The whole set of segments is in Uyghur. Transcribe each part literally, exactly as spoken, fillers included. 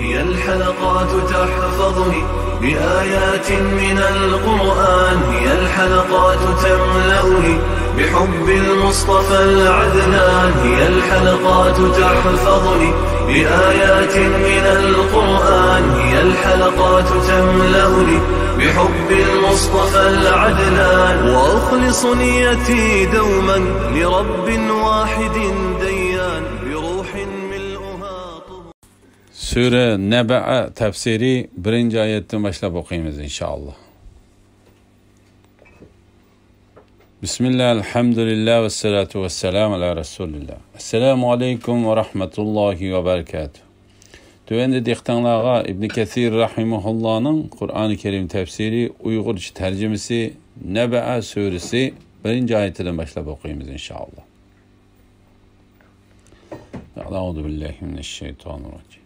هي الحلقات تحفظني بآيات من القرآن، هي الحلقات تملأني بحب المصطفى العدنان، هي الحلقات تحفظني بآيات من القرآن، هي الحلقات تملأني بحب المصطفى العدنان، وأخلص نيتي دوما لرب واحد ديان، بروح ملؤها طهور. سۈرە نەبەئە تەپسىرى بىرىنچى ئايەتتىن باشلاپ ئوقۇيمىز، ئىنشائاللا. بىسمىللا، ئەلھەمدۇلىللا، ۋەسسالاتۇ ۋەسسالامۇ ئالا رەسۇلىللا. ئەسسالامۇ ئەلەيكۇم ۋە رەھمەتۇللاھى ۋە بەرىكاتۇھ. تۆۋەندە دىققىتىڭلارغا ئىبنى كەسىر رەھىمەھۇللانىڭ قۇرئانى كەرىم تەپسىرى ئۇيغۇرچە تەرجىمىسى نەبەئە سۈرىسى بىرىنچى ئايىتىدىن باشلاپ ئوقۇيمىز، ئىنشائاللا. أعوذ بالله من الشيطان الرجيم.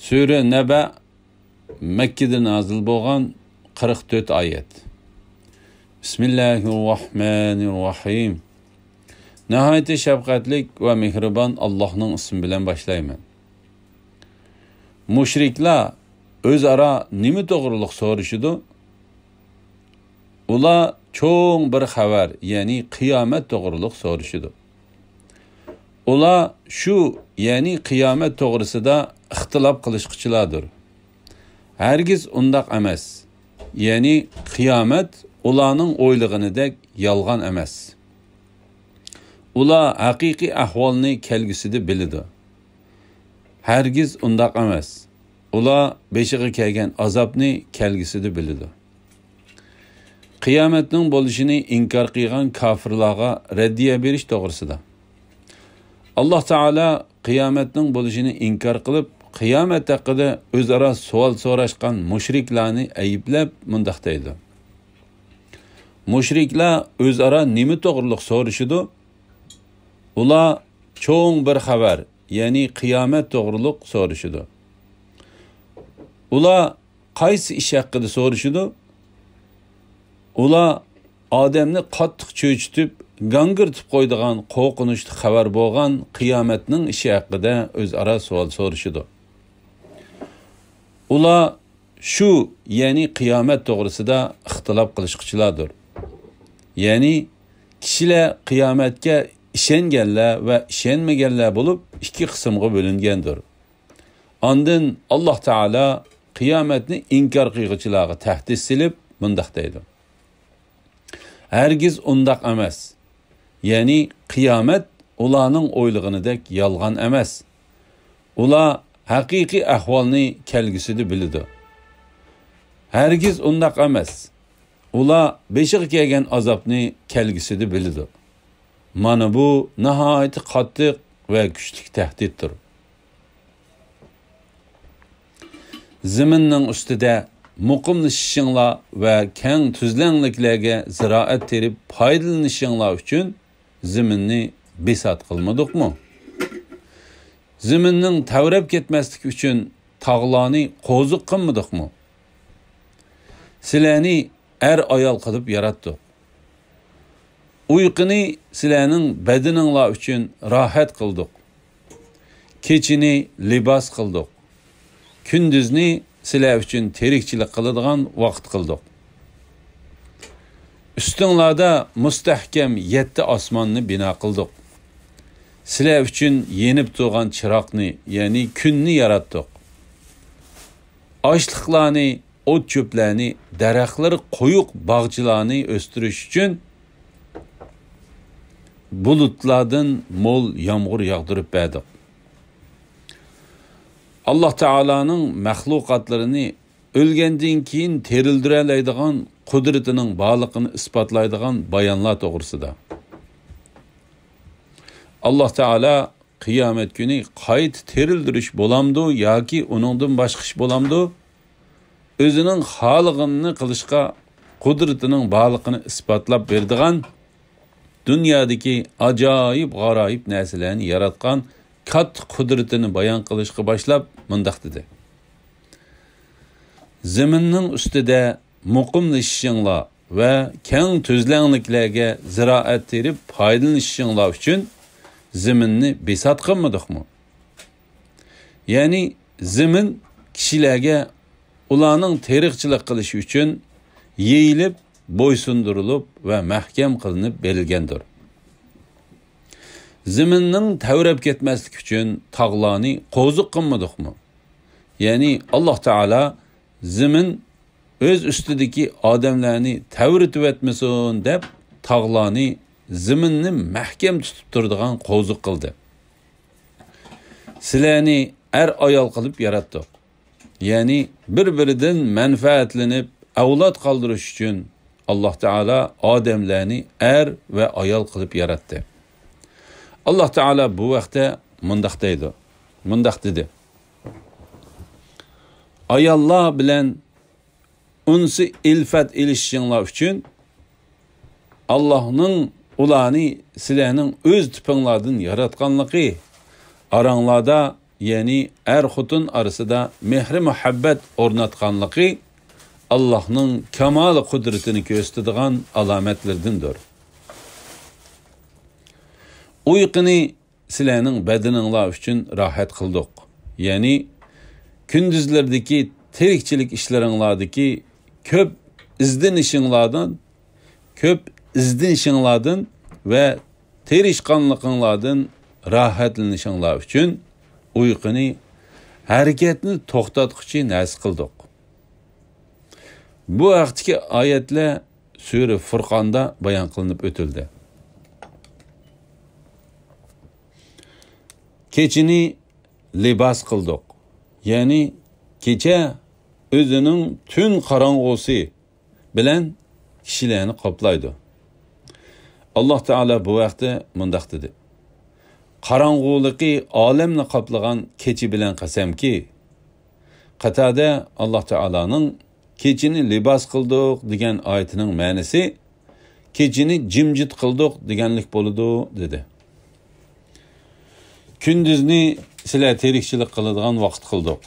سۈرە نەبە مەككىدە نازىل بولغان، قىرىق تۆت ئايەت. بىسمىللاھىررەھمانىررەھىم. ناھايىتى شەپقەتلىك ۋە مېھرىبان ئاللاھنىڭ ئىسمى بىلەن باشلايمەن. مۇشرىكلار ئۆزئارا نېمە توغرۇلۇق سورىشىدۇ؟ ئۇلار چوڭ بىر خەۋەر، يەنى قىيامەت توغرۇلۇق سورىشىدۇ. ئۇلار شۇ، يەنى قىيامەت توغرىسىدا ئىختىلاپ قىلىشقۇچىلاردۇر. ھەرگىز ئۇنداق ئەمەس. يەنى قىيامەت ئۇلارنىڭ ئويلىغىنىدەك يالغان ئەمەس. ئۇلار ھەقىقىي ئەھۋالنى كەلگۈسىدە بىلىدۇ. ھەرگىز ئۇنداق ئەمەس. ئۇلار بېشىغا كەلگەن ئازابنى كەلگۈسىدە بىلىدۇ. قىيامەتنىڭ بولۇشىنى ئىنكار قىلغان كاپىرلارغا رەددىيە بېرىش توغرىسىدا. ئاللاھ تائالا قىيامەتنىڭ بولۇشىنى ئىنكار قىلىپ، قىيامەت ھەققىدە ئۆزئارا سوئال سوراشقان مۇشرىكلارنى ئەيىبلەپ مۇنداق دەيدۇ: مۇشرىكلار ئۆزئارا نېمە توغرۇلۇق سورىشىدۇ؟ ئۇلار چوڭ بىر خەۋەر، يەنى قىيامەت توغرۇلۇق سورىشىدۇ. ئۇلار قايسى ئىش ھەققىدە سورىشىدۇ؟ ئۇلار ئادەمنى قاتتىق چۆچۈتۈپ، گاڭگىرىتىپ قويىدىغان قورقۇنچلۇق خەۋەر بولغان قىيامەتنىڭ ئىشى ھەققىدە ئۆزئارا سوئال سورىشىدۇ. ئۇلار شۇ، يەنى قىيامەت توغرىسىدا ئىختىلاپ قىلىشقۇچىلاردۇر. يەنى كىشىلەر قىيامەتكە ئىشەنگەنلەر ۋە ئىشەنمىگەنلەر بولۇپ، ئىككى قىسىمغا بۆلۈنگەندۇر. ئاندىن ئاللاھ تائالا قىيامەتنى ئىنكار قىلغۇچىلارغا تەھدىت سېلىپ مۇنداق دەيدۇ: ھەرگىز ئۇنداق ئەمەس. يەنى قىيامەت ئۇلارنىڭ ئويلىغىنىدەك يالغان ئەمەس. ئۇلار ھەقىقىي ئەھۋالنى كەلگۈسىدە بىلىدۇ. ھەرگىز ئۇنداق ئەمەس. ئۇلار بېشىغا كەلگەن ئازابنى كەلگۈسىدە بىلىدۇ. مانا بۇ ناھايىتى قاتتىق ۋە كۈچلۈك تەھدىتتۇر. زېمىننىڭ ئۈستىدە مۇقىملىشىشىڭلار ۋە كەڭ تۈزلەڭلىكلەرگە زىرائەت تېرىپ پايدىلىنىشىڭلار ئۈچۈن زېمىننى بىسات قىلمىدۇقمۇ؟ زېمىننىڭ تەۋرەپ كەتمەسلىكى ئۈچۈن تاغلارنى قوزۇق قىلمىدۇقمۇ؟ سىلەرنى ئەر-ئايال قىلىپ ياراتتۇق. ئۇيقۇنى سىلەرنىڭ بەدىنىڭلار ئۈچۈن راھەت قىلدۇق. كېچىنى لىباس قىلدۇق. كۈندۈزنى سىلەر ئۈچۈن تىرىكچىلىك قىلىدىغان ۋاقىت قىلدۇق. ئۈستۈڭلاردا مۇستەھكەم يەتتە ئاسماننى بىنا قىلدۇق. سىلەر ئۈچۈن يېنىپ تۇرغان چىراغنى، يەنى كۈننى ياراتتۇق. ئاشلىقلارنى، ئوت-چۆپلەرنى، دەرەخلىرى قويۇق باغچىلارنى ئۆستۈرۈش ئۈچۈن بۇلۇتلاردىن مول يامغۇر ياغدۇرۇپ بەردۇق. ئاللاھ تائالانىڭ مەخلۇقاتلىرىنى ئۆلگەندىن كېيىن تىرىلدۈرەلەيدىغان قۇدرىتىنىڭ بارلىقىنى ئىسپاتلايدىغان بايانلار توغرىسىدا. ئاللاھ تائالا قىيامەت كۈنى قايتا تىرىلدۈرۈش بولامدۇ ياكى ئۇنىڭدىن باشقا ئىش بولامدۇ؟ ئۆزىنىڭ خالىغىنىنى قىلىشقا قۇدرىتىنىڭ بارلىقىنى ئىسپاتلاپ بېرىدىغان، دۇنيادىكى ئاجايىپ-غارايىپ نەرسىلەرنى ياراتقان كاتتا قۇدرىتىنى بايان قىلىشقا باشلاپ مۇنداق دېدى: زېمىننىڭ ئۈستىدە مۇقىملىشىشىڭلار ۋە كەڭ تۈزلەڭلىكلەرگە زىرائەت تېرىپ پايدىلىنىشىڭلار ئۈچۈن زېمىننى بىسات قىلمىدۇقمۇ؟ يەنى زېمىن كىشىلەرگە ئۇلارنىڭ تېرىقچىلىق قىلىشى ئۈچۈن يېيىلىپ، بويسۇندۇرۇلۇپ ۋە مەھكەم قىلىنىپ بېرىلگەندۇر. زېمىننىڭ تەۋرەپ كەتمەسلىكى ئۈچۈن تاغلارنى قوزۇق قىلمىدۇقمۇ؟ يەنى ئاللاھ تائالا زېمىن ئۆز ئۈستىدىكى ئادەملەرنى تەۋرىتىۋەتمىسۇن دەپ، تاغلارنى زېمىننى مەھكەم تۇتۇپ تۇرىدىغان قوزۇق قىلدى. سىلەرنى ئەر-ئايال قىلىپ ياراتتۇق. يەنى بىر-بىرىدىن مەنپەئەتلىنىپ، ئەۋلاد قالدۇرۇش ئۈچۈن ئاللاھ تائالا ئادەملەرنى ئەر ۋە ئايال قىلىپ ياراتتى. ئاللاھ تائالا بۇ ھەقتە مۇنداق دەيدۇ، مۇنداق دېدى: ئاياللار بىلەن ئۈنسى-ئۈلپەت ئېلىشىشىڭلار ئۈچۈن ئاللاھنىڭ ئۇلارنى سىلەرنىڭ ئۆز تىپىڭلاردىن ياراتقانلىقى، ئاراڭلاردا، يەنى ئەر-خوتۇن ئارىسىدا مېھرى-مۇھەببەت ئورناتقانلىقى ئاللاھنىڭ كامال قۇدرىتىنى كۆرسىتىدىغان ئالامەتلىرىدىندۇر. ئۇيقۇنى سىلەرنىڭ بەدىنىڭلار ئۈچۈن راھەت قىلدۇق. يەنى كۈندۈزلىرىدىكى تىرىكچىلىك ئىشلىرىڭلاردىكى كۆپ ئىزدىنىشىڭلاردىن، كۆپ ئىزدىنىشىڭلاردىن ۋە تىرىشقانلىقىڭلاردىن راھەتلىنىشىڭلار ئۈچۈن ئۇيقۇنى ھەرىكەتنى توختاتقۇچى نەرسە قىلدۇق. بۇ ھەقتىكى ئايەتلەر سۈرە فۇرقاندا بايان قىلىنىپ ئۆتۈلدى. كېچىنى لىباس قىلدۇق. يەنى كېچە ئۆزىنىڭ تۈن قاراڭغۇسى بىلەن كىشىلەرنى قاپلايدۇ. ئاللاھ تائالا بۇ ھەقتە مۇنداق دېدى: قاراڭغۇلۇقى ئالەمنى قاپلىغان كېچە بىلەن قەسەمكى، قەتادە ئاللاھ تائالانىڭ «كېچىنى لىباس قىلدۇق» دېگەن ئايىتىنىڭ مەنىسى «كېچىنى جىمجىت قىلدۇق» دېگەنلىك بولىدۇ، دېدى. كۈندۈزنى سىلەر تىرىكچىلىك قىلىدىغان ۋاقىت قىلدۇق.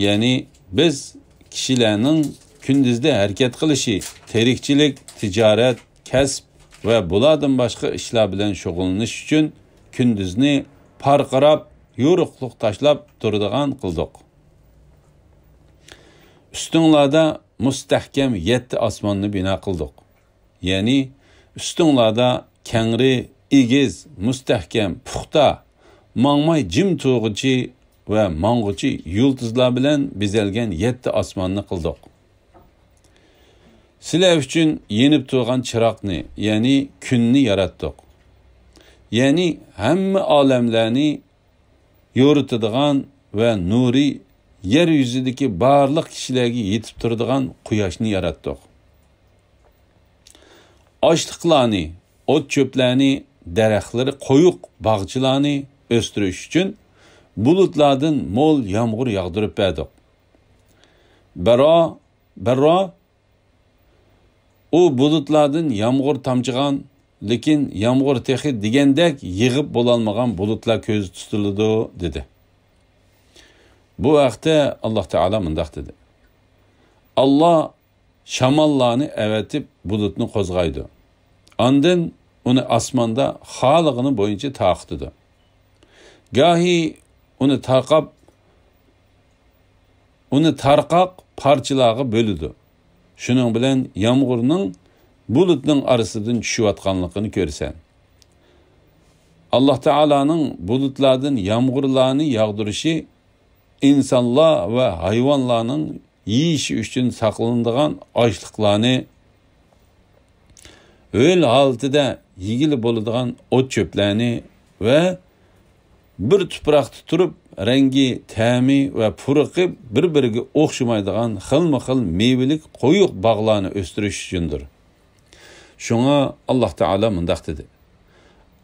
يەنى بىز كىشىلەرنىڭ كۈندۈزدە ھەرىكەت قىلىشى، تىرىكچىلىك، تىجارەت، كەسىپ ۋە بۇلاردىن باشقا ئىشلار بىلەن شۇغۇللىنىش ئۈچۈن كۈندۈزنى پارقىراپ، يورۇقلۇق تاشلاپ تۇرىدىغان قىلدۇق. ئۈستۈڭلاردا مۇستەھكەم يەتتە ئاسماننى بىنا قىلدۇق. يەنى ئۈستۈڭلاردا كەڭرى، ئېگىز، مۇستەھكەم، پۇختا، ماڭماي جىم تۇرغۇچى ۋە ماڭغۇچى يۇلتۇزلار بىلەن بېزەلگەن يەتتە ئاسماننى قىلدۇق. سىلەر ئۈچۈن يېنىپ تۇرغان چىراغنى، يەنى كۈننى ياراتتۇق. يەنى ھەممە ئالەملەرنى يورۇتىدىغان ۋە نۇرى يەر يۈزىدىكى بارلىق كىشىلەرگە يېتىپ تۇرىدىغان قۇياشنى ياراتتۇق. ئاشلىقلارنى، ئوت-چۆپلەرنى، دەرەخلىرى قويۇق باغچىلارنى ئۆستۈرۈش ئۈچۈن بۇلۇتلاردىن مول يامغۇر ياغدۇرۇپ بەردۇق. بەررا، بەررا، ئۇ بۇلۇتلاردىن يامغۇر تامچىغان، لېكىن يامغۇر تېخى دېگەندەك يېغىپ بولالمىغان بۇلۇتلار كۆزدە تۇتۇلىدۇ، دېدى. بۇ ھەقتە ئاللاھ تائالا مۇنداق دېدى: ئاللاھ شاماللارنى ئەۋەتىپ بۇلۇتنى قوزغايدۇ. ئاندىن ئۇنى ئاسماندا خالىغىنى بويىچە تارقىتىدۇ. گاھى ئۇنى تارقاپ، ئۇنى تارقاق پارچىلارغا بۆلىدۇ. شۇنىڭ بىلەن يامغۇرنىڭ بۇلۇتنىڭ ئارىسىدىن چۈشۈۋاتقانلىقىنى كۆرىسەن. ئاللاھ تائالانىڭ بۇلۇتلاردىن يامغۇرلارنى ياغدۇرۇشى ئىنسانلار ۋە ھايۋانلارنىڭ يېيىشى ئۈچۈن ساقلىنىدىغان ئاشلىقلارنى، ھۆل ھالىتىدە يېگىلى بولىدىغان ئوت-چۆپلەرنى ۋە بىر تۇپراقتا تۇرۇپ، رەڭگى، تەمى ۋە پۇرىقى بىر-بىرىگە ئوخشىمايدىغان خىلمۇ خىل مېۋىلىك قويۇق باغلارنى ئۆستۈرۈش ئۈچۈندۇر. شۇڭا ئاللاھ تائالا مۇنداق دېدى: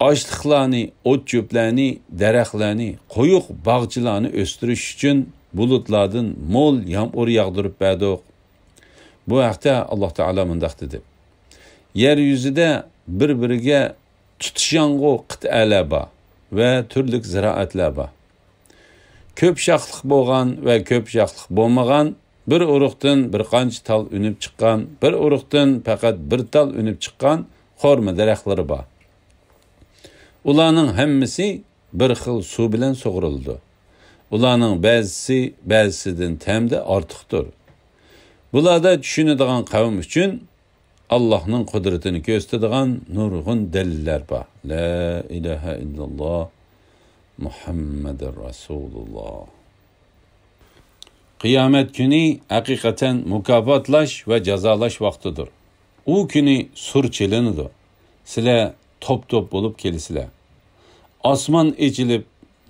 ئاشلىقلارنى، ئوت-چۆپلەرنى، دەرەخلەرنى، قويۇق باغچىلارنى ئۆستۈرۈش ئۈچۈن بۇلۇتلاردىن مول يامغۇر ياغدۇرۇپ بەردۇق. بۇ ھەقتە ئاللاھ تائالا مۇنداق دېدى: يەر يۈزىدە بىر-بىرىگە تۇتىشاڭغۇ قىتئەلەر بار ۋە تۈرلۈك زىرائەتلەر بار. كۆپ شاخلىق بولغان ۋە كۆپ شاخلىق بولمىغان، بىر ئۇرۇقتىن بىر قانچە تال ئۈنۈپ چىققان، بىر ئۇرۇقتىن پەقەت بىر تال ئۈنۈپ چىققان خورما دەرەخلىرى بار. ئۇلارنىڭ ھەممىسى بىر خىل سۇ بىلەن سۇغۇرۇلىدۇ. ئۇلارنىڭ بەزىسى بەزىسىدىن تەمدە ئارتۇقتۇر. بۇلاردا چۈشىنىدىغان قەۋم ئۈچۈن ئاللاھنىڭ قۇدرىتىنى كۆرسىتىدىغان نۇرغۇن دەلىللەر بار. لا ئىلاھە ئىللاللا، مۇھەممەدۇر رەسۇلۇللا. قىيامەت كۈنى ھەقىقەتەن مۇكاپاتلاش ۋە جازالاش ۋاقتىدۇر. ئۇ كۈنى سۇر چېلىنىدۇ. سىلەر توپ-توپ بولۇپ كېلىسىلەر. ئاسمان ئېچىلىپ،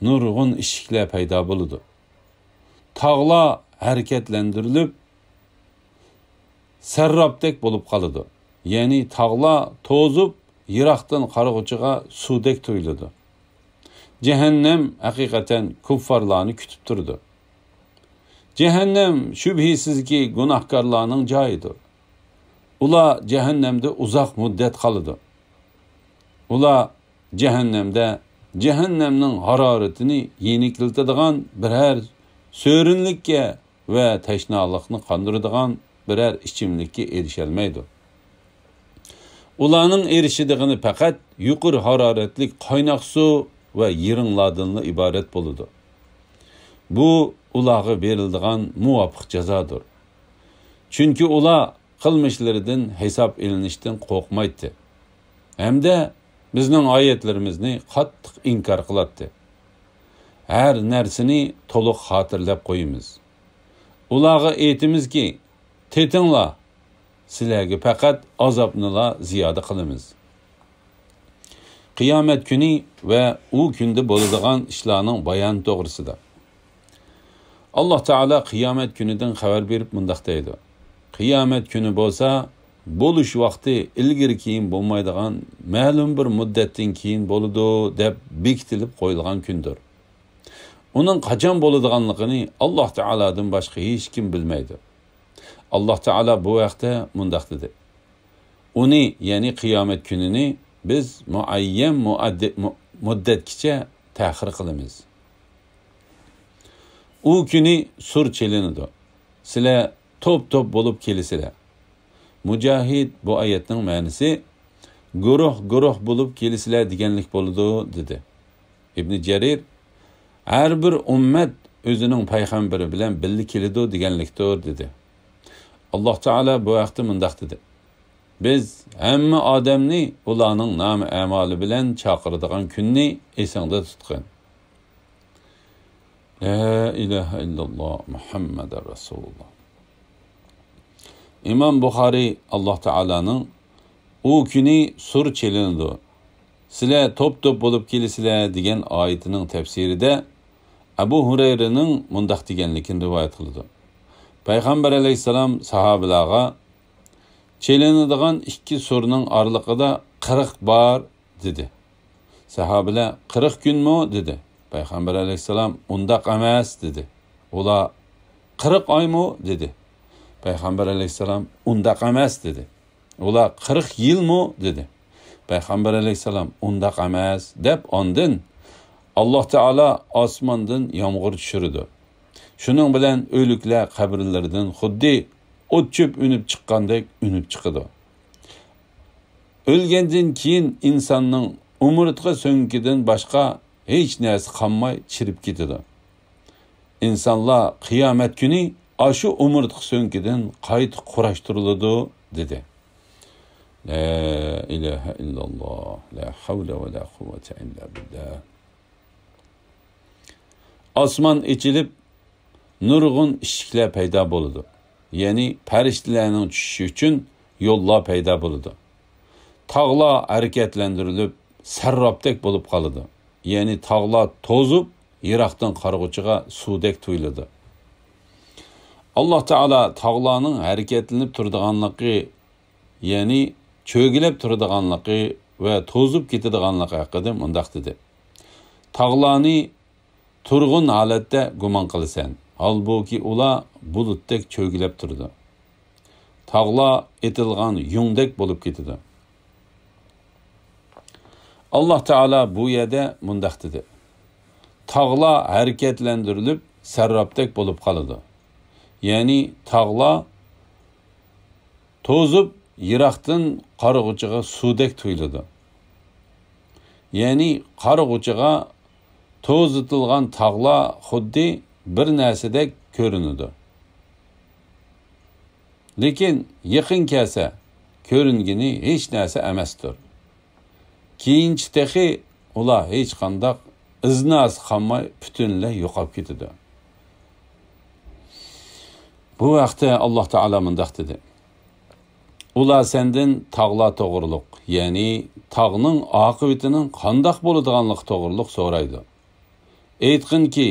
نۇرغۇن ئىشىكلەر پەيدا بولىدۇ. تاغلار ھەرىكەتلەندۈرۈلۈپ، سەرراپتەك بولۇپ قالىدۇ. يەنى تاغلار توزۇپ، يىراقتىن قارىغۇچىغا سۇدەك تۇيۇلىدۇ. جەھەننەم ھەقىقەتەن كۇففارلارنى كۈتۈپ تۇرىدۇ. جەھەننەم شۈبھىسىزكى گۇناھكارلارنىڭ جايىدۇر. ئۇلار جەھەننەمدە ئۇزاق مۇددەت قالىدۇ. ئۇلار جەھەننەمدە جەھەننەمنىڭ ھارارىتىنى يېنىكلىتىدىغان بىرەر سۆرۈنلۈككە ۋە تەشنالىقنى قاندۇرىدىغان بىرەر ئىچىملىككە ئېرىشەلمەيدۇ. ئۇلارنىڭ ئېرىشىدىغىنى پەقەت يۇقىرى ھارارەتلىك قايناق سۇ ۋە يىرىڭلاردىنلا ئىبارەت بولىدۇ. بۇ ئۇلارغا بېرىلىدىغان مۇۋاپىق جازادۇر. چۈنكى ئۇلار قىلمىشلىرىدىن ھېساب ئېلىنىشتىن قورقمايتتى ھەمدە بىزنىڭ ئايەتلىرىمىزنى قاتتىق ئىنكار قىلاتتى. ھەر نەرسىنى تولۇق خاتىرىلەپ قويىمىز. ئۇلارغا ئېيتىمىزكى، تېتىڭلار، سىلەرگە پەقەت ئازابنىلا زىيادە قىلىمىز. قىيامەت كۈنى ۋە ئۇ كۈندە بولىدىغان ئىشلارنىڭ بايانى توغرىسىدا. ئاللاھ تائالا قىيامەت كۈنىدىن خەۋەر بېرىپ مۇنداق دەيدۇ: قىيامەت كۈنى بولسا بولۇش ۋاقتى ئىلگىرى كېيىن بولمايدىغان مەلۇم بىر مۇددەتتىن كېيىن بولىدۇ دەپ بېكىتىلىپ قويۇلغان كۈندۇر. ئۇنىڭ قاچان بولىدىغانلىقىنى ئاللاھ تائالادىن باشقا ھېچكىم بىلمەيدۇ. ئاللاھ تائالا بۇ ھەقتە مۇنداق دېدى: ئۇنى، يەنى قىيامەت كۈنىنى بىز مۇئەييەن مۇئەددى-، مۇ-، مۇددەتكىچە تەخىر قىلىمىز. ئۇ كۈنى سۇر چېلىنىدۇ. سىلەر توپ-توپ بولۇپ كېلىسىلەر. مۇجاھىد بۇ ئايەتنىڭ مەنىسى گۇرۇھ-گۇرۇھ بولۇپ كېلىسىلەر دېگەنلىك بولىدۇ، دېدى. ئىبنى جەرىر، ھەر بىر ئۈممەت ئۆزىنىڭ پەيغەمبىرى بىلەن بىللە كېلىدۇ دېگەنلىكتۇر، دېدى. ئاللاھ تائالا بۇ ھەقتە مۇنداق دېدى: بىز ھەممە ئادەمنى ئۇلارنىڭ نامە-ئەمالى بىلەن چاقىرىدىغان كۈننى ئېسىڭدە تۇتقىن. لا ئىلاھە ئىللاللا، مۇھەممەدۇر رەسۇلۇللا. ئىمام بۇخارىي، ئاللاھ تائالانىڭ «ئۇ كۈنى سۇر چېلىنىدۇ، سىلەر توپ-توپ بولۇپ كېلىسىلەر» دېگەن ئايىتىنىڭ تەپسىرىدە ئەبۇ ھۇرەيرىنىڭ مۇنداق دېگەنلىكىنى رىۋايەت قىلىدۇ: پەيغەمبەر ئەلەيھىسسالام ساھابىلەرگە، «چېلىنىدىغان ئىككى سۇرنىڭ ئارىلىقىدا قىرىق بار» دېدى. ساھابىلەر: «قىرىق كۈنمۇ؟» دېدى. پەيغەمبەر ئەلەيھىسسالام: «ئۇنداق ئەمەس» دېدى. ئۇلار: «قىرىق ئايمۇ؟» دېدى. پەيغەمبەر ئەلەيھىسسالام: «ئۇنداق ئەمەس» دېدى. ئۇلار: «قىرىق يىلمۇ؟» دېدى. پەيغەمبەر ئەلەيھىسسالام: «ئۇنداق ئەمەس» دەپ، ئاندىن: «ئاللاھ تائالا ئاسماندىن يامغۇر چۈشۈرىدۇ. شۇنىڭ بىلەن ئۆلۈكلەر قەبرىلىرىدىن خۇددى ئوت-چۆپ ئۈنۈپ چىققاندەك ئۈنۈپ چىقىدۇ. ئۆلگەندىن كېيىن ئىنساننىڭ ئومۇرتقا سۆڭىكىدىن باشقا ھېچ نەرسە قالماي چىرىپ كېتىدۇ. ئىنسانلار قىيامەت كۈنى ئاشۇ ئومۇرتقا سۆڭىكىدىن قايتا قۇراشتۇرۇلىدۇ» دېدى. لا ئىلاھە ئىللاللا، لا ھەۋلە ۋە لا قۇۋۋەتە ئىللا بىللا. ئاسمان ئېچىلىپ، نۇرغۇن ئىشىكلەر پەيدا بولىدۇ. يەنى پەرىشتىلەرنىڭ چۈشۈشى ئۈچۈن يوللار پەيدا بولىدۇ. تاغلار ھەرىكەتلەندۈرۈلۈپ، سەرراپتەك بولۇپ قالىدۇ. يەنى تاغلار توزۇپ، يىراقتىن قارىغۇچىغا سۇدەك تۇيۇلىدۇ. ئاللاھ تائالا تاغلارنىڭ ھەرىكەتلىنىپ تۇرىدىغانلىقى، يەنى چۆگىلەپ تۇرىدىغانلىقى ۋە توزۇپ كېتىدىغانلىقى ھەققىدە مۇنداق دېدى: تاغلارنى تۇرغۇن ھالەتتە گۇمان قىلىسەن، ھالبۇكى، ئۇلار بۇلۇتتەك چۆگىلەپ تۇرىدۇ. تاغلار ئېتىلغان يۇڭدەك بولۇپ كېتىدۇ. ئاللاھ تائالا بۇ يەردە مۇنداق دېدى: تاغلار ھەرىكەتلەندۈرۈلۈپ، سەرراپتەك بولۇپ قالىدۇ. يەنى تاغلار توزۇپ، يىراقتىن قارىغۇچىغا سۇدەك تۇيۇلىدۇ. يەنى قارىغۇچىغا توزۇتۇلغان تاغلار خۇددى بىر نەرسىدەك كۆرۈنىدۇ. لېكىن يېقىن كەلسە، كۆرۈنگىنى ھېچ نەرسە ئەمەستۇر. كېيىنچە تېخى ئۇلار ھېچقانداق ئىزناسى قالماي پۈتۈنلەي يوقاپ كېتىدۇ. بۇ ھەقتە ئاللاھ تائالا مۇنداق دېدى: ئۇلار سەندىن تاغلار توغرۇلۇق، يەنى تاغنىڭ ئاقىۋىتىنىڭ قانداق بولىدىغانلىقى توغرۇلۇق سورايدۇ. ئېيتقىنكى،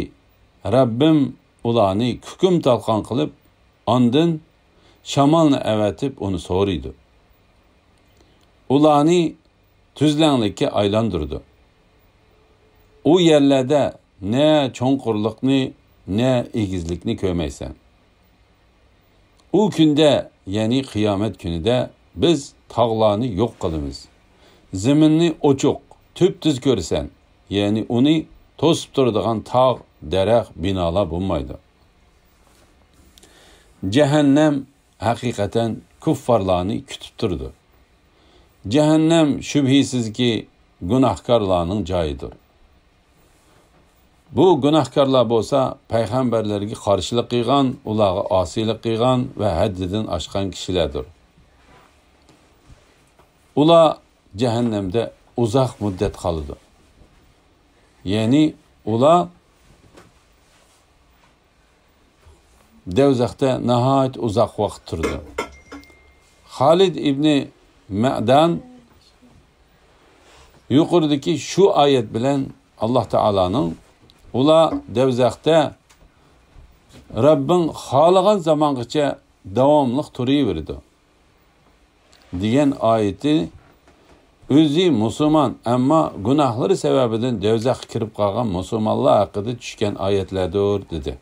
رەببىم ئۇلارنى كۇكۇم تالقان قىلىپ، ئاندىن شامالنى ئەۋەتىپ ئۇنى سورۇيدۇ. ئۇلارنى تۈزلەڭلىككە ئايلاندۇرىدۇ. ئۇ يەرلەردە نە چوڭقۇرلۇقنى، نە ئېگىزلىكنى كۆرمەيسەن. ئۇ كۈندە، يەنى قىيامەت كۈنىدە بىز تاغلارنى يوق قىلىمىز. زېمىننى ئوچۇق، تۈپتۈز كۆرىسەن، يەنى ئۇنى توسۇپ تۇرىدىغان تاغ، دەرەخ، بىنالار بولمايدۇ. جەھەننەم ھەقىقەتەن كۇففارلارنى كۈتۈپ تۇرىدۇ. جەھەننەم شۈبھىسىزكى گۇناھكارلارنىڭ جايىدۇر. بۇ گۇناھكارلار بولسا پەيغەمبەرلەرگە قارشىلىق قىلغان، ئۇلارغا ئاسىيلىق قىلغان ۋە ھەددىدىن ئاشقان كىشىلەردۇر. ئۇلار جەھەننەمدە ئۇزاق مۇددەت قالىدۇ. يەنى ئۇلار دەۋزەختە ناھايىتى ئۇزاق ۋاقىت تۇرىدۇ. خالىد ئىبنى مەدان يۇقىرىدىكى شۇ ئايەت بىلەن ئاللاھ تائالانىڭ، ئۇلار دەۋزەختە رەببىڭ خالىغان زامانغىچە داۋاملىق تۇرۇۋېرىدۇ، دېگەن ئايىتى ئۆزى مۇسۇلمان، ئەمما گۇناھلىرى سەۋەبىدىن دەۋزەخكە كىرىپ قالغان مۇسۇلمانلار ھەققىدە چۈشكەن ئايەتلەردۇر، دېدى.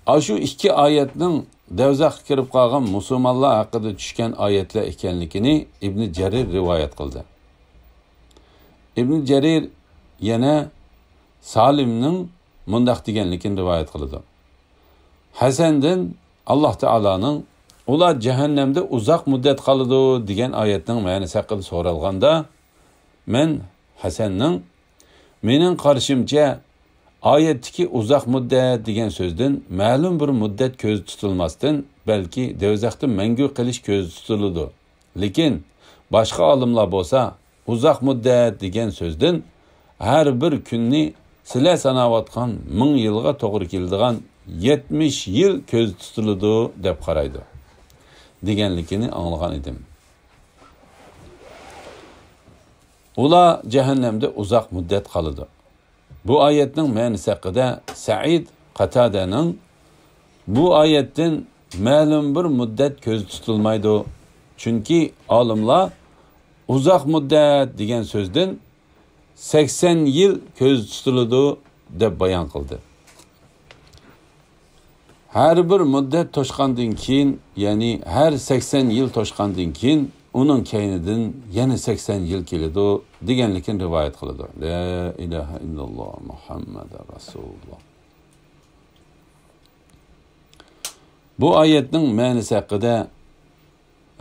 ئاشۇ ئىككى ئايەتنىڭ دەۋزەخكە كىرىپ قالغان مۇسۇلمانلار ھەققىدە چۈشكەن ئايەتلەر ئىكەنلىكىنى ئىبنى جەرىر رىۋايەت قىلدى. ئىبنى جەرىر يەنە سالىمنىڭ مۇنداق دېگەنلىكىنى رىۋايەت قىلىدۇ. ھەسەندىن ئاللاھ تائالانىڭ «ئۇلار جەھەننەمدە ئۇزاق مۇددەت قالىدۇ» دېگەن ئايەتنىڭ مەنىسى ھەققىدە سورالغاندا، مەن ھەسەننىڭ، مېنىڭ قارىشىمچە، ئايەتتىكى «ئۇزاق مۇددەت» دېگەن سۆزدىن مەلۇم بىر مۇددەت كۆزدە تۇتۇلماستىن، بەلكى دەۋزەختە مەڭگۈ قېلىش كۆزدە تۇتۇلىدۇ. لېكىن باشقا ئالىملار بولسا، «ئۇزاق مۇددەت» دېگەن سۆزدىن ھەر بىر كۈننى سىلەر ساناۋاتقان مىڭ يىلغا توغرا كېلىدىغان يەتمىش يىل كۆزدە تۇتۇلىدۇ، دەپ قارايدۇ، دېگەنلىكىنى ئاڭلىغان ئىدىم. ئۇلار جەھەننەمدە ئۇزاق مۇددەت قالىدۇ. بۇ ئايەتنىڭ مەنىسى ھەققىدە سەئىد قاتادەنىڭ، بۇ ئايەتتىن مەلۇم بىر مۇددەت كۆزدە تۇتۇلمايدۇ، چۈنكى ئالىملار «ئۇزاق مۇددەت» دېگەن سۆزدىن «سەكسەن يىل كۆزدە تۇتۇلىدۇ» دەپ بايان قىلدى. ھەر بىر مۇددەت توشقاندىن كېيىن، يەنى ھەر سەكسەن يىل توشقاندىن كېيىن، ئۇنىڭ كەينىدىن يەنە سەكسەن يىل كېلىدۇ، دېگەنلىكىنى رىۋايەت قىلىدۇ. لا ئىلاھە ئىللاللا، مۇھەممەدۇر رەسۇلۇللا. بۇ ئايەتنىڭ مەنىسى ھەققىدە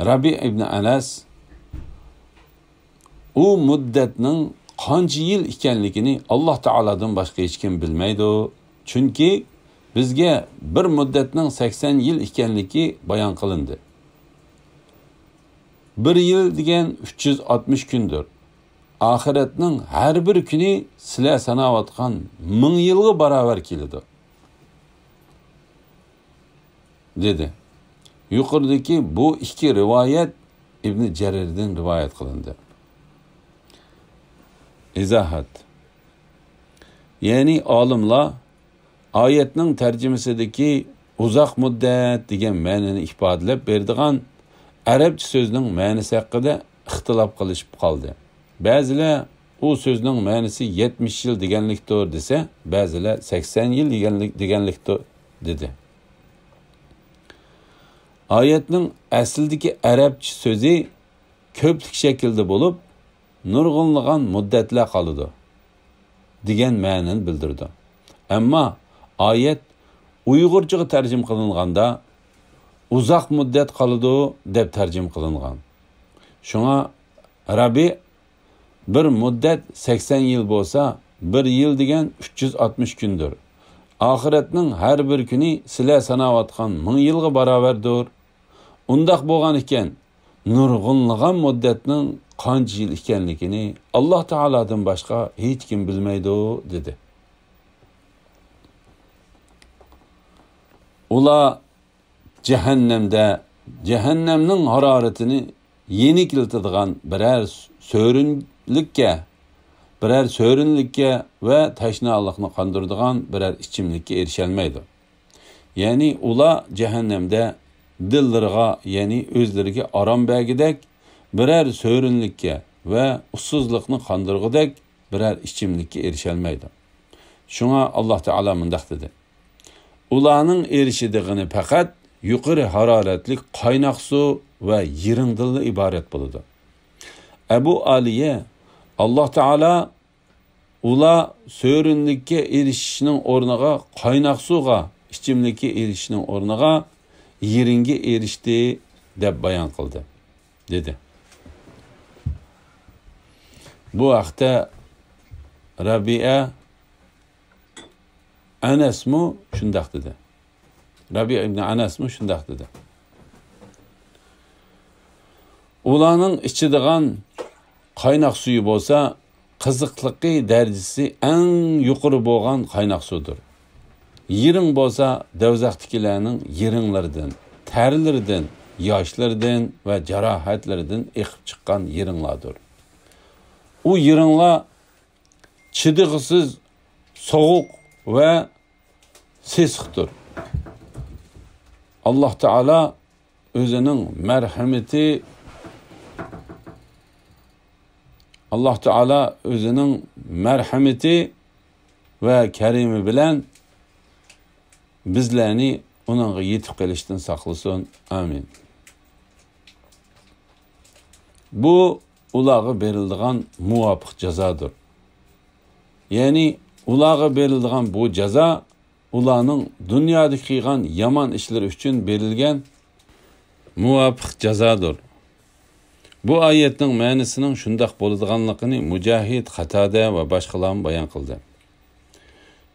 رەبىئ ئىبنى ئەنەس، ئۇ مۇددەتنىڭ قانچە يىل ئىكەنلىكىنى ئاللاھ تائالادىن باشقا ھېچكىم بىلمەيدۇ، چۈنكى بىزگە بىر مۇددەتنىڭ سەكسەن يىل ئىكەنلىكى بايان قىلىندى. بىر يىل دېگەن ئۈچ يۈز ئاتمىش كۈندۇر. ئاخىرەتنىڭ ھەر بىر كۈنى سىلەر ساناۋاتقان مىڭ يىلغا باراۋەر كېلىدۇ، دېدى. يۇقىرىدىكى بۇ ئىككى رىۋايەت ئىبنى جەرىردىن رىۋايەت قىلىندى. ئىزاھات. يەنى ئالىملار ئايەتنىڭ تەرجىمىسىدىكى «ئۇزاق مۇددەت» دېگەن مەنىنى ئىپادىلەپ بېرىدىغان ئەرەبچە سۆزنىڭ مەنىسى ھەققىدە ئىختىلاپ قىلىشىپ قالدى. بەزىلەر «ئۇ سۆزنىڭ مەنىسى يەتمىش يىل دېگەنلىكتۇر» دېسە، بەزىلەر «سەكسەن يىل دېگەنلىك، دېگەنلىكتۇر» دېدى. ئايەتنىڭ ئەسلىدىكى ئەرەبچە سۆزى كۆپلۈك شەكىلدە بولۇپ، نۇرغۇنلىغان مۇددەتلەر قالىدۇ، دېگەن مەنىنى بىلدۈرىدۇ. ئەمما ئايەت ئۇيغۇرچىغا تەرجىمە قىلىنغاندا، «ئۇزاق مۇددەت قالىدۇ» دەپ تەرجىمە قىلىنغان. شۇڭا رەبىئ بىر مۇددەت سەكسەن يىل بولسا، بىر يىل دېگەن ئۈچ يۈز ئاتمىش كۈندۇر. ئاخىرەتنىڭ ھەر بىر كۈنى سىلەر ساناۋاتقان مىڭ يىلغا باراۋەردۇر. ئۇنداق بولغان ئىكەن، نۇرغۇنلىغان مۇددەتنىڭ قانچە يىل ئىكەنلىكىنى ئاللاھ تائالادىن باشقا ھېچكىم بىلمەيدۇ، دېدى. ئۇلار جەھەننەمدە جەھەننەمنىڭ ھارارىتىنى يېنىكلىتىدىغان بىرەر سۆرۈنلۈككە، بىرەر سۆرۈنلۈككە ۋە تەشنالىقنى قاندۇرىدىغان بىرەر ئىچىملىككە ئېرىشەلمەيدۇ. يەنى ئۇلار جەھەننەمدە دىللىرىغا، يەنى ئۆزلىرىگە ئارام بەرگۈدەك بىرەر سۆرۈنلۈككە ۋە ئۇسسۇزلۇقنى قاندۇرغۇدەك بىرەر ئىچىملىككە ئېرىشەلمەيدۇ. شۇڭا ئاللاھ تائالا مۇنداق دېدى: ئۇلارنىڭ ئېرىشىدىغىنى پەقەت يۇقىرى ھارارەتلىك قايناق سۇ ۋە يىرىڭدىنلا ئىبارەت بولىدۇ. ئەبۇ ئالىيە، ئاللاھ تائالا ئۇلار سۆرۈنلۈككە ئېرىشىشنىڭ ئورنىغا قايناق سۇغا، ئىچىملىككە ئېرىشىشنىڭ ئورنىغا يىرىڭگە ئېرىشتى، دەپ بايان قىلدى، دېدى. بۇ ھەقتە رەبىئە ئەنەسمۇ شۇنداق دېدى. رەبىئە ئىبنى ئەنەسمۇ شۇنداق دېدى. ئۇلارنىڭ ئىچىدىغان قايناق سۈيى بولسا، قىزىقلىقى دەرىجىسى ئەڭ يۇقىرى بولغان قايناق سۇدۇر. يىرىڭ بولسا، دوزاختىكىلەرنىڭ يىرىڭلىرىدىن، تەرلىرىدىن، ياشلىرىدىن ۋە جاراھەتلىرىدىن ئېقىپ چىققان يىرىڭلاردۇر. ئۇ يىرىڭلار چىدىغۇسىز سوغۇق ۋە سېسىقتۇر. ئاللاھ تائالا ئۆزىنىڭ مەرھىمىتى، ئاللاھ تائالا ئۆزىنىڭ مەرھىمىتى ۋە كەرىمى بىلەن بىزلەرنى ئۇنىڭغا يېتىپ قېلىشتىن ساقلىسۇن. ئامىن. بۇ ئۇلارغا بېرىلىدىغان مۇۋاپىق جازادۇر. يەنى ئۇلارغا بېرىلىدىغان بۇ جازا ئۇلارنىڭ دۇنيادا قىلغان يامان ئىشلىرى ئۈچۈن بېرىلگەن مۇۋاپىق جازادۇر. بۇ ئايەتنىڭ مەنىسىنىڭ شۇنداق بولىدىغانلىقىنى مۇجاھىد، قاتادە ۋە باشقىلارمۇ بايان قىلدى.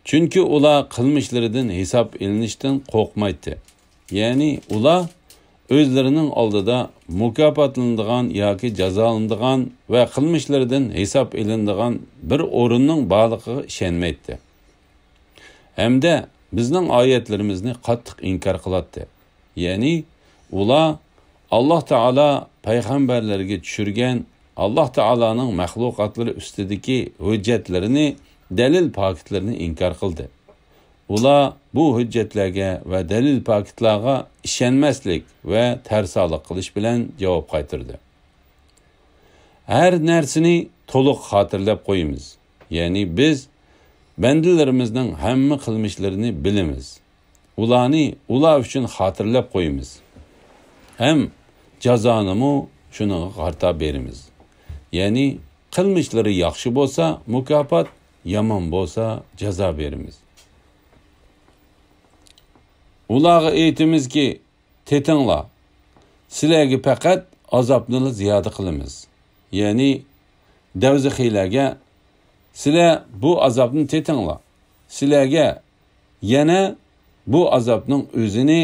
چۈنكى ئۇلار قىلمىشلىرىدىن ھېساب ئېلىنىشتىن قورقمايتتى. يەنى ئۇلار ئۆزلىرىنىڭ ئالدىدا مۇكاپاتلىنىدىغان ياكى جازالىنىدىغان ۋە قىلمىشلىرىدىن ھېساب ئېلىنىدىغان بىر ئورۇننىڭ بارلىقىغا ئىشەنمەيتتى. ھەمدە بىزنىڭ ئايەتلىرىمىزنى قاتتىق ئىنكار قىلاتتى. يەنى ئۇلار ئاللاھ تائالا پەيغەمبەرلەرگە چۈشۈرگەن ئاللاھ تائالانىڭ مەخلۇقاتلىرى ئۈستىدىكى ھۆججەتلىرىنى، دەلىل پاكىتلىرىنى ئىنكار قىلدى. ئۇلار بۇ ھۆججەتلەرگە ۋە دەلىل پاكىتلارغا ئىشەنمەسلىك ۋە تەرسالىق قىلىش بىلەن جاۋاب قايتۇردى. ھەر نەرسىنى تولۇق خاتىرىلەپ قويىمىز. يەنى بىز بەندىلىرىمىزنىڭ ھەممە قىلمىشلىرىنى بىلىمىز. ئۇلارنى ئۇلار ئۈچۈن خاتىرىلەپ قويىمىز. ھەم جازانىمۇ شۇنىڭغا قارىتا بېرىمىز. يەنى قىلمىشلىرى ياخشى بولسا مۇكاپات، يامان بولسا جازا بېرىمىز. ئۇلارغا ئېيتىمىزكى، تېتىڭلار، سىلەرگە پەقەت ئازابنىلا زىيادە قىلىمىز. يەنى دەۋزىخىيلەرگە، سىلەر بۇ ئازابنى تېتىڭلار. سىلەرگە يەنە بۇ ئازابنىڭ ئۆزىنى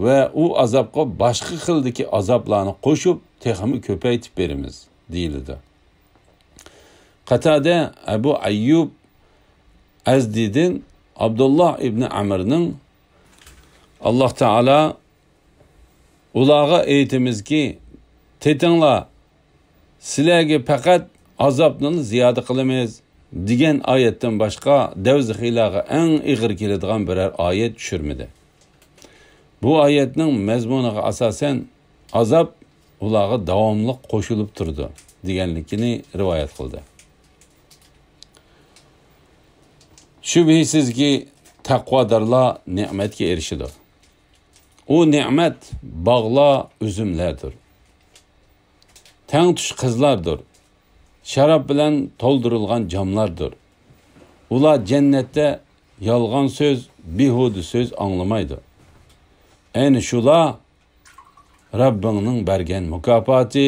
ۋە ئۇ ئازابقا باشقا خىلدىكى ئازابلارنى قوشۇپ، تېخىمۇ كۆپەيتىپ بېرىمىز، دېيىلىدۇ. قاتادە ئەبۇ ئەييۇب ئەزدىدىن ئابدۇللا ئىبنى ئەمرنىڭ، ئاللاھ تائالا ئۇلارغا ئېيتىمىزكى، تېتىڭلار، سىلەرگە پەقەت ئازابنىلا زىيادە قىلىمىز، دېگەن ئايەتتىن باشقا دەۋزىخىيلارغا ئەڭ ئېغىر كېلىدىغان بىرەر ئايەت چۈشۈرمىدى. بۇ ئايەتنىڭ مەزمۇنىغا ئاساسەن، ئازاب ئۇلارغا داۋاملىق قوشۇلۇپ تۇرىدۇ، دېگەنلىكىنى رىۋايەت قىلدى. شۈبھىسىزكى، تەقۋادارلار نېمەتكە ئېرىشىدۇ. ئۇ نېمەت باغلار، ئۈزۈملەردۇر. تەڭتۇش قىزلاردۇر. شاراب بىلەن تولدۇرۇلغان جاملاردۇر. ئۇلار جەننەتتە يالغان سۆز، بىھۇدە سۆز ئاڭلىمايدۇ. ئەنە شۇلار رەببىڭنىڭ بەرگەن مۇكاپاتى،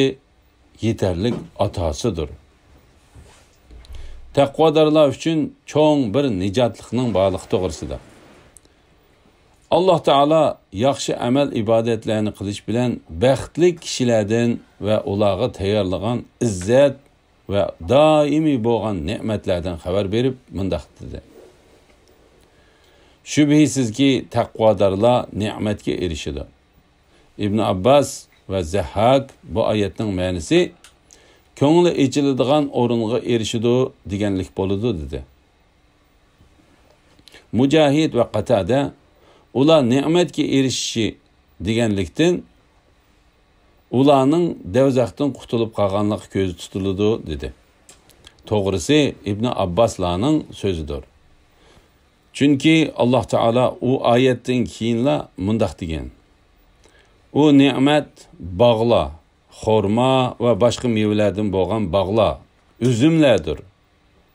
يېتەرلىك ئاتاسىدۇر. تەقۋادارلار ئۈچۈن چوڭ بىر نىجاتلىقنىڭ بارلىقى توغرىسىدا. ئاللاھ تائالا ياخشى ئەمەل-ئىبادەتلەرنى قىلىش بىلەن بەختلىك كىشىلەردىن ۋە ئۇلارغا تەييارلىغان ئىززەت ۋە دائىمىي بولغان نېمەتلەردىن خەۋەر بېرىپ مۇنداق دېدى: شۈبھىسىزكى، تەقۋادارلار نېمەتكە ئېرىشىدۇ. ئىبن ئابباس ۋە زەھھاك بۇ ئايەتنىڭ مەنىسى كۆڭلى ئېچىلىدىغان ئورۇنغا ئېرىشىدۇ دېگەنلىك بولىدۇ، دېدى. مۇجاھىد ۋە قاتادە ئۇلار نېمەتكە ئېرىشىشى دېگەنلىكتىن، ئۇلارنىڭ دەۋزەختىن قۇتۇلۇپ قالغانلىقى كۆزدە تۇتۇلىدۇ، دېدى. توغرىسى، ئىبن ئابباسلارنىڭ سۆزىدۇر. چۈنكى ئاللاھ تائالا ئۇ ئايەتتىن كېيىنلا مۇنداق دېگەن: ئۇ نېمەت باغلار، خورما ۋە باشقا مېۋىلەردىن بولغان باغلار، ئۈزۈملەردۇر.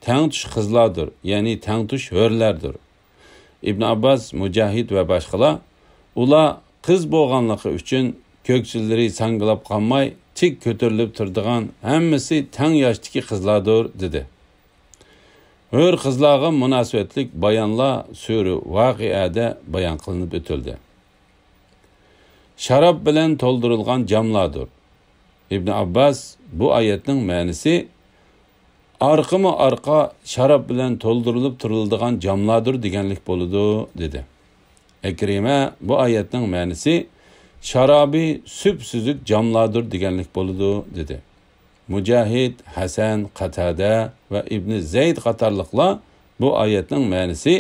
تەڭتۇش قىزلاردۇر، يەنى تەڭتۇش ھۆرلەردۇر. ئىبن ئابباس، مۇجاھىد ۋە باشقىلار، ئۇلار قىز بولغانلىقى ئۈچۈن كۆكسىلىرى ساڭگىلاپ قالماي، تىك كۆتۈرۈلۈپ تۇرىدىغان، ھەممىسى تەڭ ياشتىكى قىزلاردۇر، دېدى. ھۆر قىزلارغا مۇناسىۋەتلىك بايانلار سۈرە ۋەقىئەدە بايان قىلىنىپ ئۆتۈلدى. شاراب بىلەن تولدۇرۇلغان جاملاردۇر. ئىبن ئابباس، بۇ ئايەتنىڭ مەنىسى ئارقىمۇ ئارقا شاراب بىلەن تولدۇرۇلۇپ تۇرۇلىدىغان جاملاردۇر دېگەنلىك بولىدۇ، دېدى. ئەكرىمە، بۇ ئايەتنىڭ مەنىسى شارابى سۈپسۈزۈك جاملاردۇر دېگەنلىك بولىدۇ، دېدى. مۇجاھىد، ھەسەن، قاتادە ۋە ئىبنى زەيد قاتارلىقلار بۇ ئايەتنىڭ مەنىسى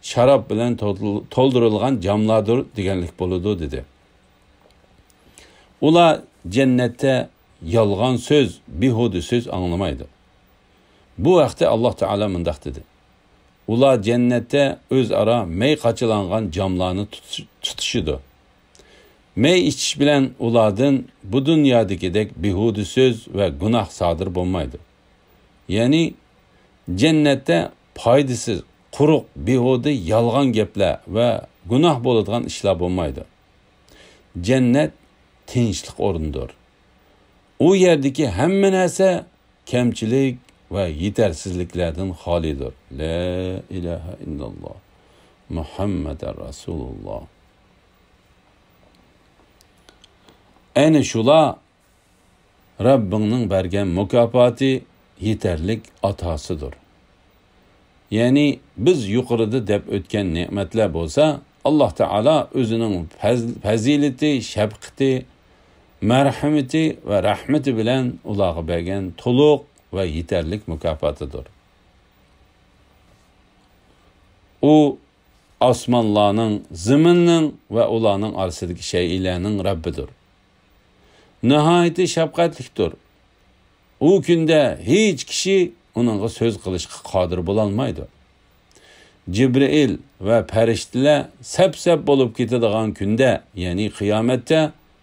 شاراب بىلەن تول-، تولدۇرۇلغان جاملاردۇر دېگەنلىك بولىدۇ، دېدى. ئۇلار جەننەتتە يالغان سۆز، بىھۇدە سۆز ئاڭلىمايدۇ. بۇ ھەقتە ئاللاھ تائالا مۇنداق دېدى: ئۇلار جەننەتتە ئۆزئارا مەي قاچىلانغان جاملارنى تۇتۇش-، تۇتۇشىدۇ. مەي ئىچىش بىلەن ئۇلاردىن بۇ دۇنيادىكىدەك بىھۇدە سۆز ۋە گۇناھ سادىر بولمايدۇ. يەنى جەننەتتە پايدىسىز، قۇرۇق، بىھۇدە، يالغان گەپلەر ۋە گۇناھ بولىدىغان ئىشلار بولمايدۇ. جەننەت تىنچلىق ئورنىدۇر. ئۇ يەردىكى ھەممە نەرسە كەمچىلىك ۋە يېتەرسىزلىكلەردىن خالىيدۇر. لا ئىلاھە ئىللاللاھ، مۇھەممەدەر رەسۇلۇللاھ. ئەنە شۇلار رەببىڭنىڭ بەرگەن مۇكاپاتى، يېتەرلىك ئاتاسىدۇر. يەنى بىز يۇقىرىدا دەپ ئۆتكەن نېمەتلەر بولسا، ئاللاھ تائالا ئۆزىنىڭ پەز-، پەزىلىتى، شەپقىتى، مەرھىمىتى ۋە رەھمىتى بىلەن ئۇلارغا بەرگەن تولۇق ۋە يېتەرلىك مۇكاپاتىدۇر. ئۇ ئاسمانلارنىڭ، زېمىننىڭ ۋە ئۇلارنىڭ ئارىسىدىكى شەيئىلەرنىڭ رەببىدۇر. ناھايىتى شەپقەتلىكتۇر. ئۇ كۈندە ھېچ كىشى ئۇنىڭغا سۆز قىلىشقا قادىر بولالمايدۇ. جىبرىئىل ۋە پەرىشتىلەر سەپ-سەپ بولۇپ كېتىدىغان كۈندە، يەنى قىيامەتتە،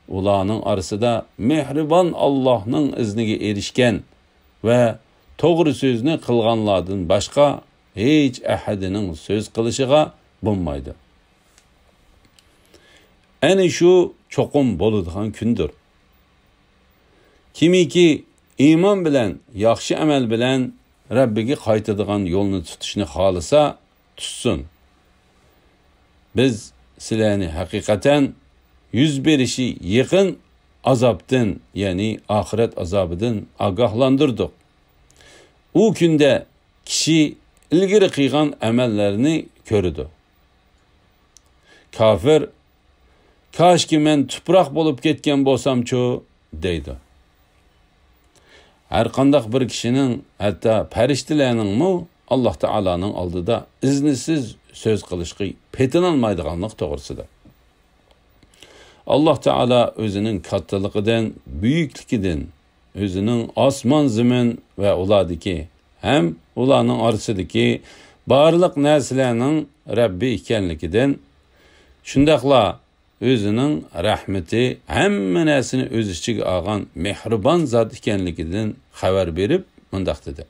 ئۇلارنىڭ ئارىسىدا مېھرىبان ئاللاھنىڭ ئىزنىگە ئېرىشكەن ۋە توغرا سۆزنى قىلغانلاردىن باشقا ھېچ ئەھەدىنىڭ سۆز قىلىشىغا بولمايدۇ. ئەنە شۇ چوقۇم بولىدىغان كۈندۇر. كىمكى ئىمان بىلەن، ياخشى ئەمەل بىلەن رەببىگە قايتىدىغان يولنى تۇتۇشنى خالىسا، تۇتسۇن. بىز سىلەرنى ھەقىقەتەن يۈز بېرىشى يېقىن ئازابتىن، يەنى ئاخىرەت ئازابىدىن ئاگاھلاندۇردۇق. ئۇ كۈندە كىشى ئىلگىرى قىلغان ئەمەللەرنى كۆرىدۇ. كاپىر، «كاشكى مەن تۇپراق بولۇپ كەتكەن بولسامچۇ؟» دەيدۇ. ھەرقانداق بىر كىشىنىڭ، ھەتتا پەرىشتىلەرنىڭمۇ ئاللاھ تائالانىڭ ئالدىدا ئىزنىسىز سۆز قىلىشقا پېتىنالمايدىغانلىقى توغرىسىدا. ئاللاھ تائالا ئۆزىنىڭ كاتتىلىقىدىن، بۈيۈكلۈكىدىن، ئۆزىنىڭ ئاسمان، زېمىن ۋە ئۇلاردىكى ھەم ئۇلارنىڭ ئارىسىدىكى بارلىق نەرسىلەرنىڭ رەببى ئىكەنلىكىدىن، شۇنداقلا ئۆزىنىڭ رەھمىتى ھەممە نەرسىنى ئۆز ئىچىگە ئالغان مېھرىبان زات ئىكەنلىكىدىن خەۋەر بېرىپ مۇنداق دېدى: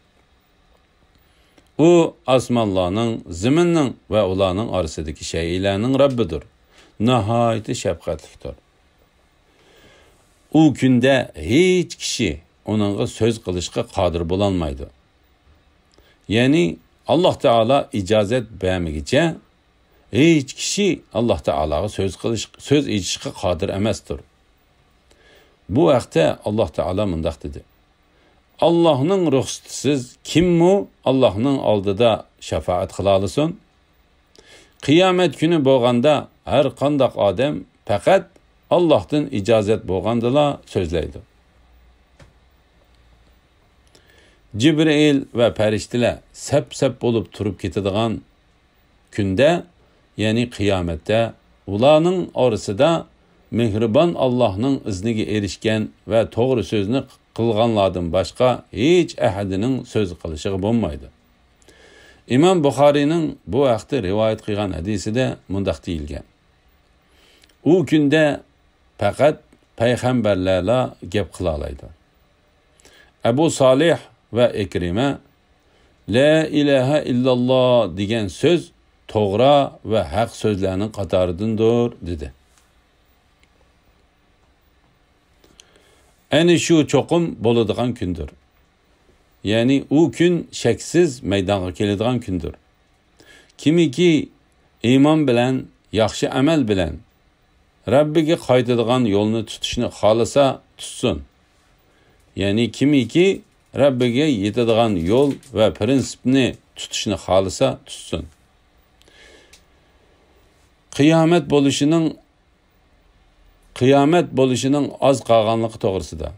ئۇ ئاسمانلارنىڭ، زېمىننىڭ ۋە ئۇلارنىڭ ئارىسىدىكى شەيئىلەرنىڭ رەببىدۇر. ناھايىتى شەپقەتلىكتۇر. ئۇ كۈندە ھېچ كىشى ئۇنىڭغا سۆز قىلىشقا قادىر بولالمايدۇ. يەنى، ئاللاھ تائالا ئىجازەت بەرمىگىچە ھېچ كىشى ئاللاھ تائالاغا سۆز قىلىش، سۆز ئېچىشقا قادىر ئەمەستۇر. بۇ ھەقتە ئاللاھ تائالا مۇنداق دېدى: ئاللاھنىڭ رۇخسىتىسىز كىممۇ ئاللاھنىڭ ئالدىدا شاپائەت قىلالىسۇن؟ قىيامەت كۈنى بولغاندا ھەر قانداق ئادەم پەقەت ئاللاھتىن ئىجازەت بولغاندىلا سۆزلەيدۇ. جىبرىئىل ۋە پەرىشتىلەر سەپ-سەپ بولۇپ تۇرۇپ كېتىدىغان كۈندە، يەنى قىيامەتتە، ئۇلارنىڭ ئارىسىدا مېھرىبان ئاللاھنىڭ ئىزنىگە ئېرىشكەن ۋە توغرا سۆزنى قىلغانلاردىن باشقا ھېچ ئەھەدىنىڭ سۆز قىلىشىغا بولمايدۇ. ئىمام بۇخارىينىڭ بۇ ھەقتە رىۋايەت قىلغان ھەدىسىدە مۇنداق دېيىلگەن: ئۇ كۈندە پەقەت پەيغەمبەرلەرلا گەپ قىلالايدۇ. ئەبۇ سالىھ ۋە ئىكرىمە، «لا ئىلاھە ئىللاللا» دېگەن سۆز توغرا ۋە ھەق سۆزلەرنىڭ قاتارىدىندۇر، دېدى. ئەنە شۇ چوقۇم بولىدىغان كۈندۇر. يەنى ئۇ كۈن شەكسىز مەيدانغا كېلىدىغان كۈندۇر. كىمكى ئىمان بىلەن، ياخشى ئەمەل بىلەن رەببىگە قايتىدىغان يولنى تۇتۇشنى خالىسا تۇتسۇن. يەنى كىمكى رەببىگە يېتىدىغان يول ۋە پىرىنسىپنى تۇتۇشنى خالىسا تۇتسۇن. قىيامەت بولۇشىنىڭ، قىيامەت بولۇشىنىڭ ئاز قالغانلىقى توغرىسىدا.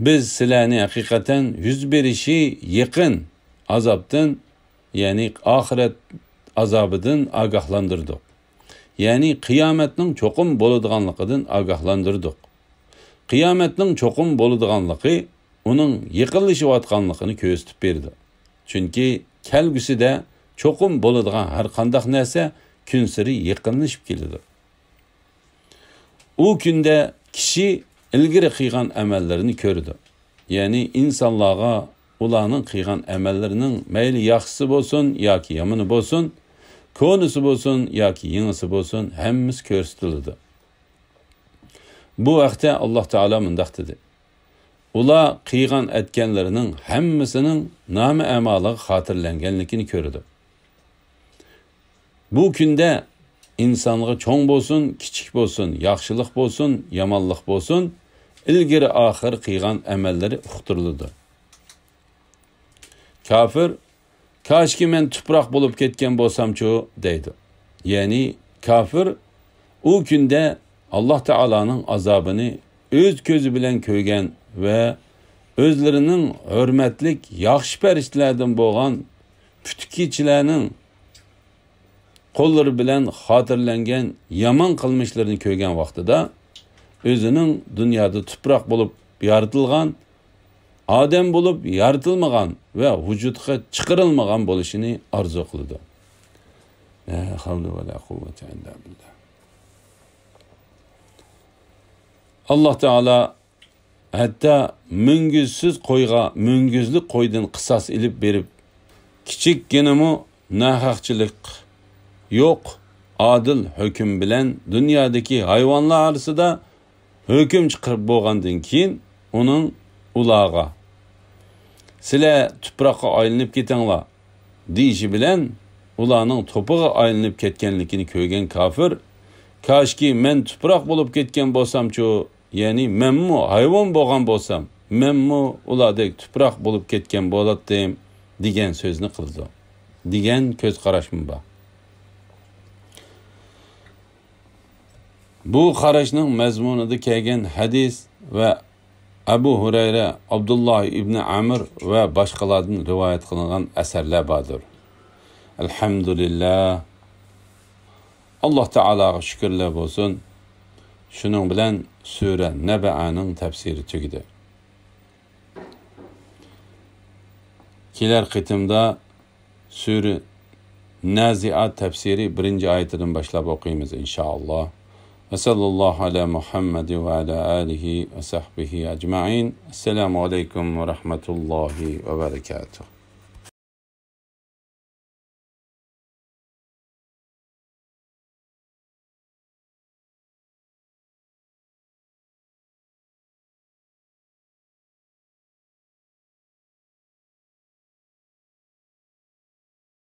بىز سىلەرنى ھەقىقەتەن يۈز بېرىشى يېقىن ئازابتىن، يەنى ئاخىرەت ئازابىدىن ئاگاھلاندۇردۇق. يەنى قىيامەتنىڭ چوقۇم بولىدىغانلىقىدىن ئاگاھلاندۇردۇق. قىيامەتنىڭ چوقۇم بولىدىغانلىقى ئۇنىڭ يېقىنلىشىۋاتقانلىقىنى كۆرسىتىپ بېرىدۇ. چۈنكى كەلگۈسىدە چوقۇم بولىدىغان ھەر قانداق نەرسە كۈنسېرى يېقىنلىشىپ كېلىدۇ. ئۇ كۈندە كىشى ئىلگىرى قىلغان ئەمەللىرىنى كۆرىدۇ. يەنى ئىنسانلارغا ئۇلارنىڭ قىلغان ئەمەللىرىنىڭ مەيلى ياخشىسى بولسۇن ياكى يامىنى بولسۇن، كونىسى بولسۇن ياكى يېڭىسى بولسۇن، ھەممىسى كۆرسىتىلىدۇ. بۇ ھەقتە ئاللاھ تائالا مۇنداق دېدى: ئۇلار قىلغان ئەتكەنلىرىنىڭ ھەممىسىنىڭ نامە ئەمالىغا خاتىرىلەنگەنلىكىنى كۆرىدۇ. بۇ كۈندە ئىنسانغا چوڭ بولسۇن، كىچىك بولسۇن، ياخشىلىق بولسۇن، يامانلىق بولسۇن، ئىلگىرى ئاخىر قىلغان ئەمەللىرى ئۇقتۇرۇلىدۇ. كاپىر، «كاشكى مەن تۇپراق بولۇپ كەتكەن بولسامچۇ» دەيدۇ. يەنى كاپىر ئۇ كۈندە ئاللاھ تائالانىڭ ئازابىنى ئۆز كۆزى بىلەن كۆرگەن ۋە ئۆزلىرىنىڭ ھۆرمەتلىك ياخشى پەرىشتىلەردىن بولغان پۈتۈكچىلەرنىڭ قوللىرى بىلەن خاتىرىلەنگەن يامان قىلمىشلىرىنى كۆرگەن ۋاقتىدا، ئۆزىنىڭ دۇنيادا تۇپراق بولۇپ يارىتىلغان، ئادەم بولۇپ يارىتىلمىغان ۋە ۋۇجۇدقا چىقىرىلمىغان بولۇشىنى ئارزۇ قىلىدۇ. لا حول ولا قوة إلا بالله. ئاللاھ تائالا ھەتتا مۈڭگۈزسىز قويغا مۈڭگۈزلۈك قويدىن قىساس ئېلىپ بېرىپ، كىچىككىنىمۇ ناھەقچىلىك يوق، ئادىل ھۆكۈم بىلەن دۇنيادىكى ھايۋانلار ئارىسىدا ھۆكۈم چىقىرىپ بولغاندىن كېيىن، ئۇنىڭ ئۇلارغا، «سىلەر تۇپراققا ئايلىنىپ كېتىڭلار» دېيىشى بىلەن، ئۇلارنىڭ توپىغا ئايلىنىپ كەتكەنلىكىنى كۆرگەن كاپىر، «كاشكى مەن تۇپراق بولۇپ كەتكەن بولسامچۇ، يەنى مەنمۇ ھايۋان بولغان بولسام، مەنمۇ ئۇلاردەك تۇپراق بولۇپ كەتكەن بولاتتىم» دېگەن سۆزنى قىلىدۇ، دېگەن كۆز قاراشمۇ بار. بۇ قاراشنىڭ مەزمۇنىدا كەلگەن ھەدىس ۋە ئەبۇ ھۇرەيرە، ئابدۇللا ئىبنى ئەمر ۋە باشقىلاردىن رىۋايەت قىلىنغان ئەسەرلەر باردۇر. ئەلھەمدۇلىللا. ئاللاھ تائالاغا شۈكۈرلەر بولسۇن. شۇنىڭ بىلەن سۈرە نەبەئەنىڭ تەپسىرى تۈگىدى. كېلەر قېتىمدا سۈرە نازىئات تەپسىرى بىرىنچى ئايىتىدىن باشلاپ ئوقۇيمىز، ئىنشائاللا. ۋە سەللاللاھۇ ئەلا مۇھەممەد ۋە ئەلا ئالىھى ۋە سەھبىھى ئەجمەئىن. ئەسسالامۇ ئەلەيكۇم ۋە رەھمەتۇللاھى ۋە بەرەكاتۇھ.